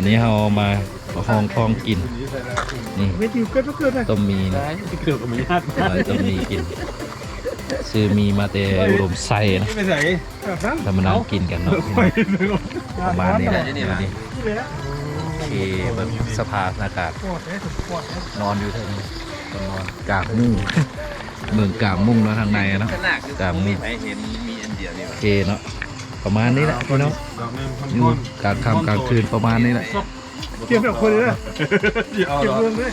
ນີ້ເຮົາມາຫ້ອງທ້ອງກິນ ນີ້ ต้ມໝີ່ນີ້ ເກີບກັບຍາດ ເອົາຕົ້ມໝີ່ກິນ ຊື້ໝີ່ມາແຕ່ອຸດົມໄຊນະ ໄປໃສ ແລ້ວມານັ່ງກິນກັນເນາະ ປະມານນີ້ແຫຼະ ນີ້ ໂອເຄ ເບິ່ງສະພາບອາກາດ ນອນຢູ່ເທິງ ນອນກາງມຸ້ງ ເບິ່ງກາງມຸ້ງເນາະ ທາງໃນເນາະ ກາງມຸ້ງ ໂອເຄເນາະ ປະມານນີ້ແຫຼະພີ່ນ້ອງ ຢູ່ກາງຄ່ຳກາງຄືນປະມານນີ້ແຫຼະ ກຽມແບບຄົນເດີ ກຽມເບິ່ງເດີ.